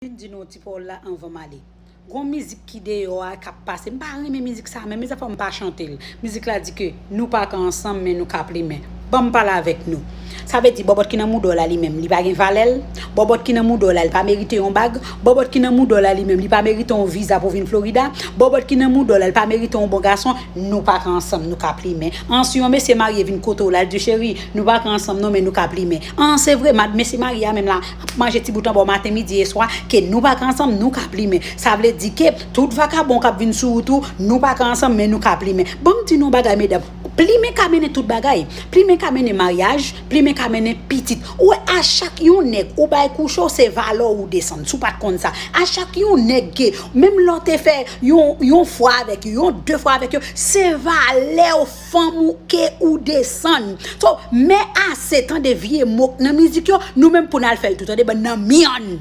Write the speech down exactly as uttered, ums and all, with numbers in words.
Vin di nou yon ti pawòl la anvan m ale. Gon mizik ki deyò a k ap pase. M pa renmen mizik sa, men mezanmi, m pa chante l. Mizik la di ke nou pa ka ansanm, men nou ka plimen. Ban m pale avèk nou. Sa vle di, bòbòt ki nan mouda w la li menm, li pa gen valè l. Bòbòt ki nan mouda w la, li pa merite yon bag. Bòbòt ki nan mouda w la li menm, li pa merite yon viza pou vin Florida. Bòbòt ki nan mouda w la, li pa merite yon bon gason. Nou pa ka ansanm, nou ka plimen. An, si yon mesye marye vin kote w la, l di, cheri, nou pa ka ansanm non, men nou ka plimen. An, se vre, mad mesye marye a menm la ap manje ti bout anba w maten, midi e swa, ke nou pa ka ansanm, nou ka plimen. Sa vle di ke tout vakabon k ap vin sou wout ou, nou pa ka ansanm, men nou ka plimen. Ban m di nou yon bagay, medam. Plimen ka mennen tout bagay. Plimen ka mennen maryaj, plimen ka mennen pitit. Ou wè, a chak yon nèg ou bay kouche w, se valè w ou desann. Si w pa t konn sa. A chak yon nèg ke, menm lè w te fè yon, yon fwa avèk yo, yon de fwa avèk yo, se valè w fanm ou ke ou desann. So, men ase tande vye mo k nan mizik yo, nou menm pou n al fè l tou, tande bann nan myann.